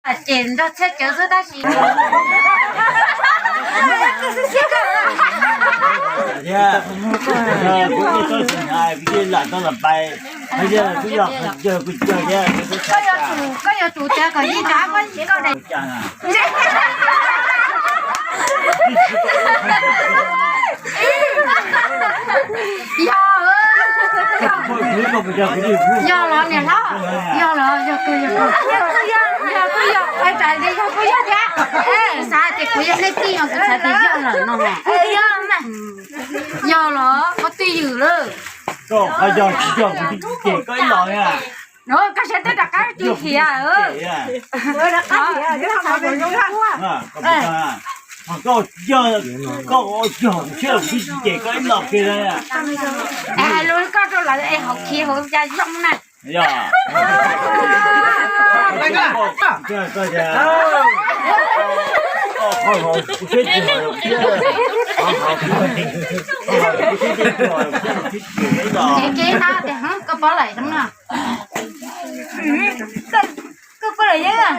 Ces nrog txhiaj cawv xwb tab sis. Kuv yeej txhob tsis hais, kuv yeej lam tau lam pais, hais tias kuv yog yawg kuv yog thiab. Koj yuav tsum tias kom yeej rov qab muab koj daim. Yog, yog los niam hlob, yog los yog kawg, yog kawg, yog kawg, yog, yog kawg yog thiab. Xav tias kuv yog nej tij os, kuv xav tias yog lawm no. Yog los koj twj ywm lawm. Koj yog tsis yog kuv twb tsis cem koj ib los na. Koj saib twb rov qab tsis khiav. Koj yog, koj yog kuv siab los kuv twb tsis cem koj ib los kiag na. Es hais lus koj rau lawv es hauv khiav hauv ya zoo na. Yog. Kuv siab tsis hos, kuv siab tsis hos, kuv siab tsis hos, kuv siab tsis hos. Kev kev na tias koj pab lawm no. Koj pab lawm yeej.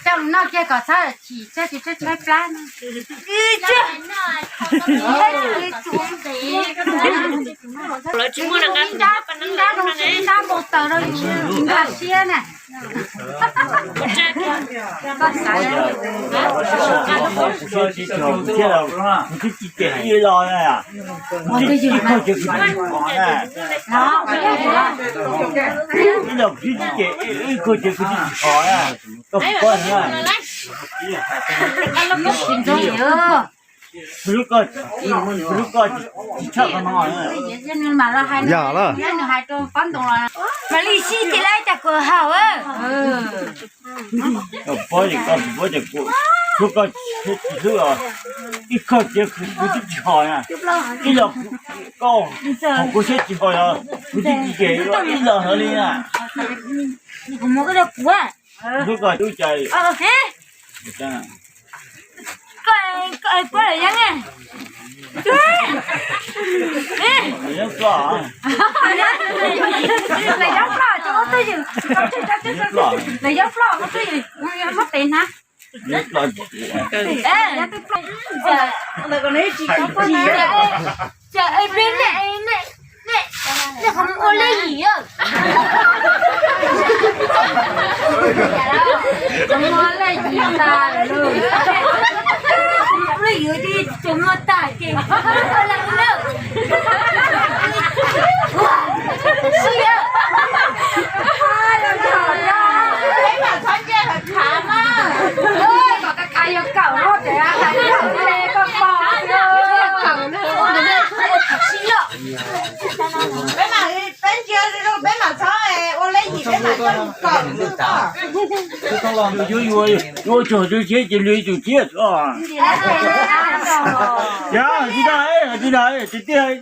Coj mus noj kiag kom txhob chim, txhob chim tshaib plab. Lawv tsis muaj ib nrab mus taws rau yus nkag siab na. Kuv twb tsis cem ib los na, kuv twb tsis khaug ces kuv twb tsis khov na. Ib los kuv twb tsis cem ib khaug ces kuv twb tsis khov na. Koj puas paub na? Lub koj, lub koj tsis tshaj qhov no. Yog lawm. Mas li sib ces lawv cas kuv haus. Koj paub ces koj tsis paub ces kuv hlub koj tsis hlub os. Ib khaug ces kuv twb tsis hos na. Ib los koj hos kuv siab tsis hos os, kuv twb tsis cem ib los hov li na. Kuv muab koj rau kuv. Hlub koj tub cas. Koj, koj puab lawm yeeb. Yeeb ploj. Lawv yeeb ploj ces ua twj ywm. Lawv yeeb ploj ua twj ywm, muab tes hnav. Cas ua peb nej, nej, nej qhov muag ua lej yim. Qhov muag ua lej yim tas lawm. Qhov muag ua lej yim ces tsuas muag tas ces ua lej yim lawm. Peb mam txhob ntsia hawm khav mas. Khav yuav kawm lub ces khav yuav kawm le koj pom. Peb mam, peb ntsia zoo peb mam txhob ua lej yim peb mam coj mus kawm xwb os. Yuav, yuav, yuav tsum tus thiab ces lwm tus thiab os. Yog tsis dag, tsis dag, tiag tiag.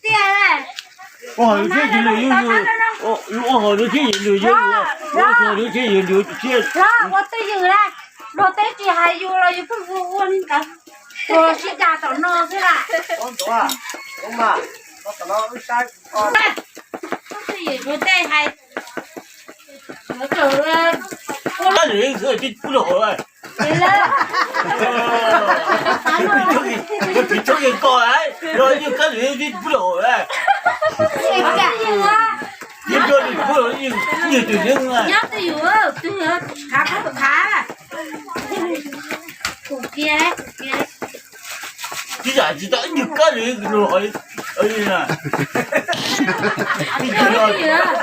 Tiag. Ua hauv lub tsheb ces lwm yus, ua hauv lub tsheb ces lwm yus, ua hauv lub tsheb ces lwm yus thiab. Ua twj ywm na, luag teb tsis hais yus los yus pheej ua ua li ntawd. Ua sib dag tom no xwb las. Twj ywm luag tej hais. Kab lwm twb pub rau hauv lawm. Kab lwm twb pub rau hauv lawm. Nyob twj ywm, twj ywm, khav khav. Tib yam tsis tau ib nyuag kab lwm los, twb yog,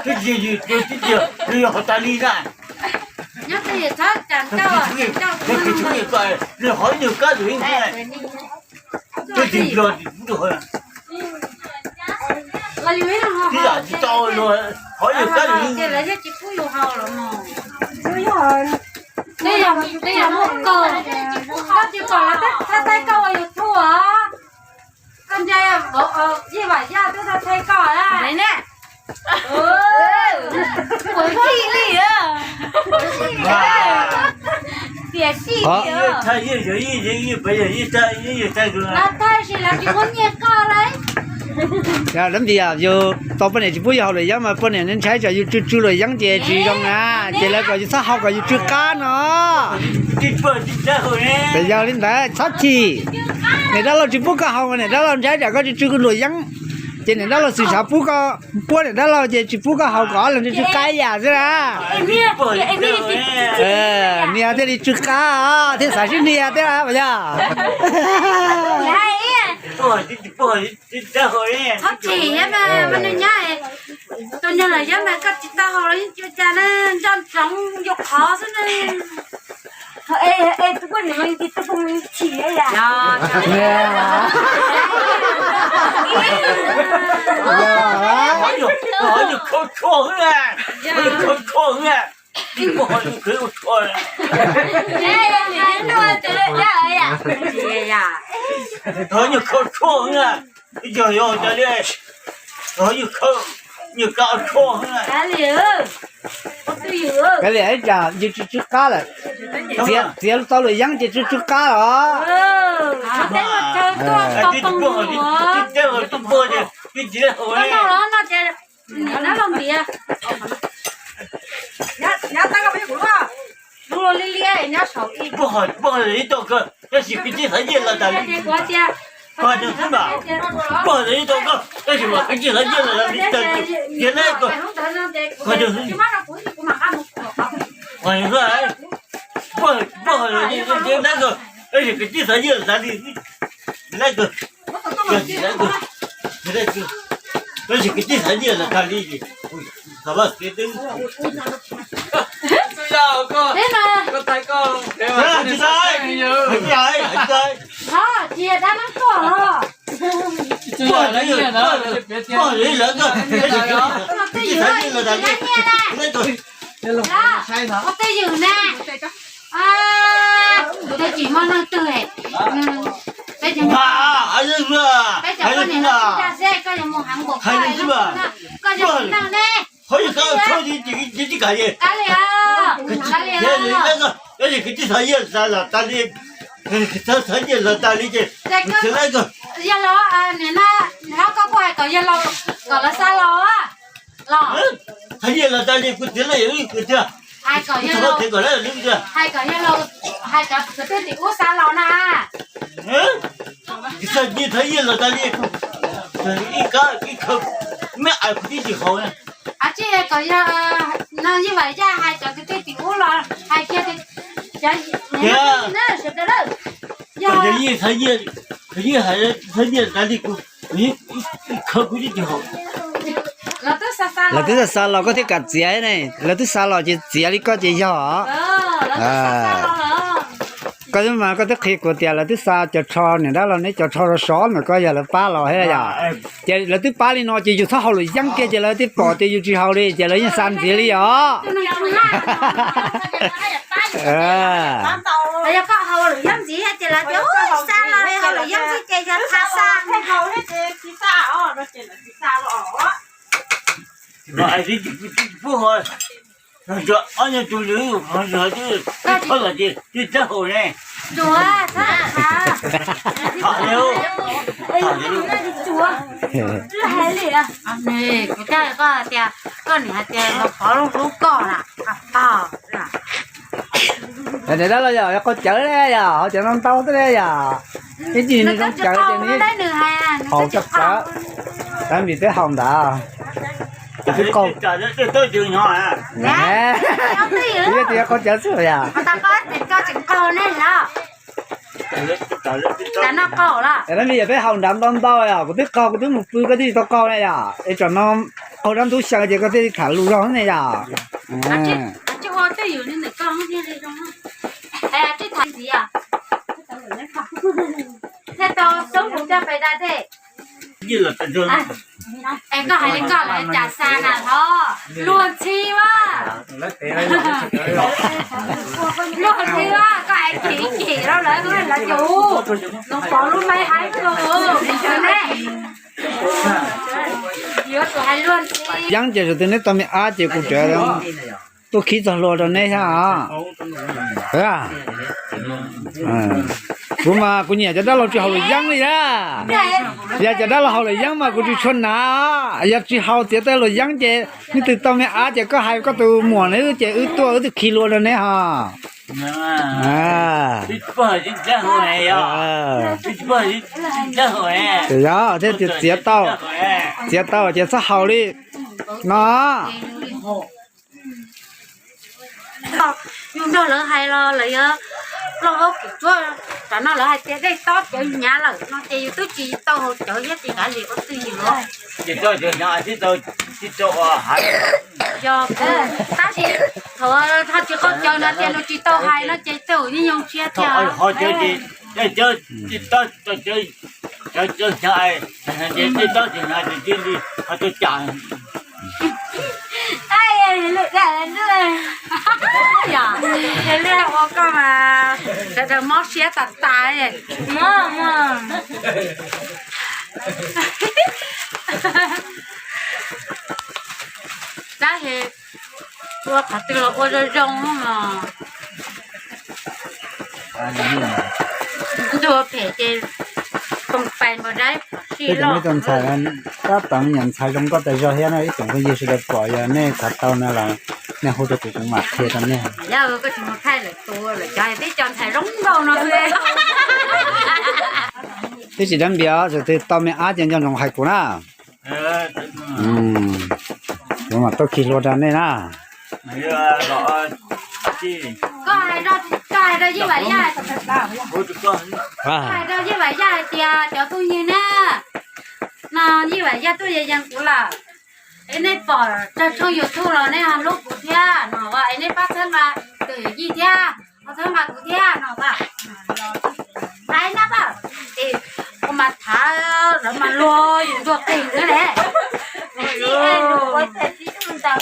twb yog, twb yog qhov tas li na. Nyob twj ywm txhob tsam ncauj, tsam ncauj. Qhov ib nyuag kab lwm, twb tsis yog, tib yam tsis tau, qhov ib nyuag kab lwm. Twb yog, twb yog muaj kaus, koj tsis pom lawv thaij thaij koj ua YouTube os. Koj ntsia, Yeej Vam Yaj twb thaij thaij koj na. Puas yig li, tiam sis thaij, thaij tsis muab nyiaj koj lauj. Lawv tias yus tau poj niam tsis pub yus haus luam yeeb mas poj niam ntshai tsam yus tsw tsw luam yeeb ces tsis zoo na, ces lawv kom yus txhob haus kom yus tsw qab no. Ces yog li ntawd txhob chim. Niam dab laug tsis pub koj haus mas niam dab laug ntshai tsam koj tsw tsw luam yeeb, ces niam dab laug xwm txheej pub koj, puab niam dab laug ces tsis pub koj haus kom ob leeg tsw tsw qab ib yam xwb na. Nias thiaj li tsw qab os, thiaj xav sib nias thiab os yog. Txhob chim, tus niag luam yeeb mas koj tsis tau haus los yeej tsis ua cas na, nco ntsoov yuav qhov xwb na. Tus poj niam mas tus poj niam chim yam. Nyuag khau tshuaj xwb na, nyuag khau tshuaj xwb na, ib muaj ho nyuag khau tshuaj. Nyuag khau tshuaj xwb na, yog yog tas li, nyuag khau, nyuag khau tshuaj xwb na. Kav liam, ib tsam yus tsw tsw qab lawm, txiav tau luam yeeb ces tsw tsw qab los. Pog ib tau koj tab sis kwv tij xav nyiaj los tas li. Pog ib tau koj tab sis mas kwv tij xav nyiaj los tas li, tiag na koj. Pog, pog, tiag na koj, tab sis kwv tij xav nyiaj los tas li. Tab sis kwv tij xav nyiaj los tas li, xav vaj kev twb. Pog, pog, tab sis kwv tij xav nyiaj los tas li. Ua twj ywm na, kuv twb tsis muaj leej twg, peb cov poj niam no xwb, koj yuav mus heev npaum koj, koj yog neeg ne. Qhov yog koj tshuaj ces tib kam li, tab sis kwv tij xav nyiaj los tas li, xav nyiaj los tas li ces yog los, nim no koj kuj hais kom yog los, kom lawv xa los los. Xav nyiaj los tas li kuv txiv lawv yog ib kwv tiag, hais kom yog los, hais kom yog los, hais cov kwv tij tim ub xa los na. Xav nyiaj, xav nyiaj los tas li, ib kab ib khawb, meb ais kuv tib tsis haus na. Ab tsi kom yog, no yeej vam yaj hais cov kwv tij tim ub los hais kiag tias, yog, yog yeej xav nyiaj, yeej hais xav nyiaj tas li kuv, ib khawb kuv tib tsis haus. Lawv twb xa los koj thiaj kam txiav ne, lawv twb xa los ces txiav li koj ces yog. Koj twb mas koj twb qhia kuv tias lawv twb xa cov tsho niam dab laug neb cov tsho sov ntawm koj yog lawv pab los thiab yom. Ces lawv twb pab li no ces yus txhob haus luam yeeb kiag ces lawv twb pom tias yus tsis haus li ces lawv yeej xa ntxiv li os. Yog koj haus luam yeeb ntxiv ces lawv tias xa los haus luam yeeb ntxiv ces yog txha xa. Ob nyuag tus lwm, txhob los ces txhob haus ne. Kuv coj koj tias, koj niam hais tias los pov lub hlub koj na. Niam dab laug yog qau cawv ne yog, haus cawv ntau ntau xwb ne yog. Ib ntsis nws zoo cawv ces nws haus cawv cawv, tab vim peb haus ntawd. Ces twb qau, twb yog tias qau cawv xwb yog. Tab vim yog peb haus nrad ntau ntau yog, kuv twb qau kuv twb mus pw koj twb tsis tau qau ne yog. Es tsam no qau dab ntub xyaw ces koj thiaj li tham lus zog ne yog. Es koj hais li koj lawv cas xa na hov, luag ntxhi vaj, luag ntxhi vaj, koj hais chim chim rau lawv, lawv ces nws pov lub me haib rau ne. Yuav tus hais luag ntxhi. Yeeb ces tus twg neb tau me ab ces kuv tseem tuaj khib txog hlua rau neb thiab os. Kuv mas kuv nyiam cov dab laug tsis haus luam yeeb li na. Yog cov dab laug haus luam yeeb mas kuv tsis tshua hnav. Yog tsis haus txiav tej luam yeeb ces leej twg tau me ab ces koj hais koj tus muam na ces wb tuaj wb twb khi hlua rau neb hos. Yog thiab tias txiav tau, txiav tau ces txhob haus li no. Yus nrog lawv hais los lawv yuav ploj vaub kim tsuab. Tam no lawv hais tias dej tob cawv hnyav lawm no ces yus twb tsis tau haus cawv thiab ces kav liam ua twj ywm. Yog, tab sis thaum ho tsis qaug cawv no tias nws tsis tau hais no ces tej zaum yeej yoo tshiab tiag. Cawv hnyav, cawv hnyav, tej tob cawv hnyav ces cia li ho tuaj cas. Yog, ua koj mas sawv daws mob siab tas tas. Tab sis ua qhov twg los ua zoo zoo no. Ntuj phem ces koom pais npau dab phom sij loj. Tab tom nyiam ntxhais zoo nkauj tas zog thiab no ib tsoom phooj ywg sawv daws pom yog nej xav tau no los nej hu rau kuv kuv mam qhia rau nej. Yog koj tsis mus thaij lawm tus lawm cov twb cov ntxhais zoo nkauj no xwb. Twb tsis dab npias, txawm twg tau me ab ces nco ntsoov hais kuv na. Kuv mam tuaj khi hlua rau nej na. Koj hais rau Yij Vam Yaj, koj hais rau Yij Vam Yaj hais tias cov phooj ywg na, no Yij Vam Yaj tuaj yees kuv lawm. Es nej pom tag tshooj YouTube los nej ho hlub kuv thiab no, es nej pab txhawb nqa tus yawm yij thiab, ho txhawb nqa kuv thiab no. Hais na pab, es ua mas thav lawv mas luag yus ntuag qeeg xwb ne. Lawv, lawv, lawv, lawv, lawv,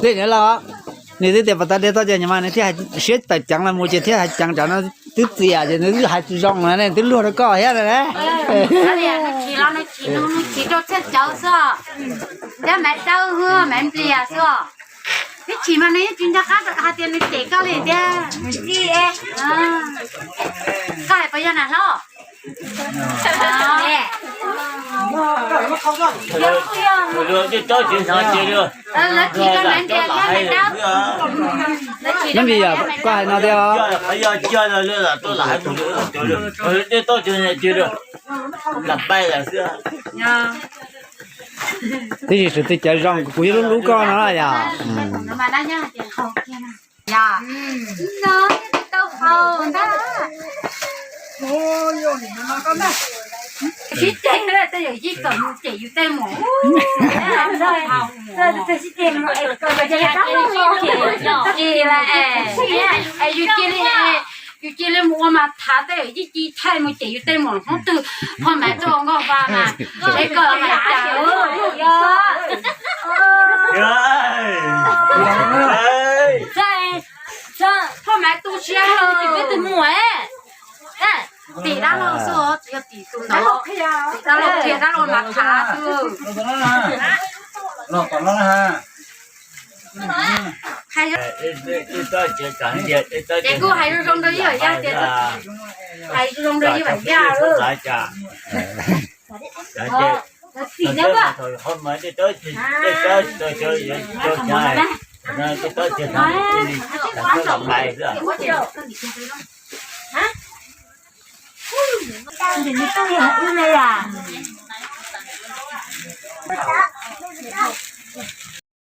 Li ntawd los, nws twb tias pas tas de toj ces nws mas nws thiaj hais siab tawm ceev los mus ces thiaj hais ceev, tsam no twb txias ces nws twb hais tsis zoo na, nws twb luag rau koj thiab na. Nws chim los nws chim, nws chim rau txhiaj cawv xwb, thiab Maiv Dawb, Maiv Nplias xwb. Nws chim mas nws yeej tsis nco qab hais tias nws cem koj li thiab. Koj hais puas yog na hlob? Lawv chim rau Maiv Nplias thiab Maiv Dawb. Maiv Nplias, koj hais no thiab os. Twb tsis swm twg cawv zoo kuv yeej hlub hlub koj no yom. Sib ceg, tej yawm yij kom yus cem yus tej muam. Yus cia li, yus cia li mus ua mas thav tej yawm yij ci thaij mus cem yus tej muam hoob twg, ho mas tuaj nkauj npab mas, es kom mas cas. Phoj Maiv tu siab, peb tus muam, tim dab laug xwb, tsis yog tim tus ntawd, tim dab laug qhia dab laug mas thav xwb. Ces kuj hais zoo zoo rau Yij Vam Yaj tias, hais zoo zoo rau Yij Vam Yaj.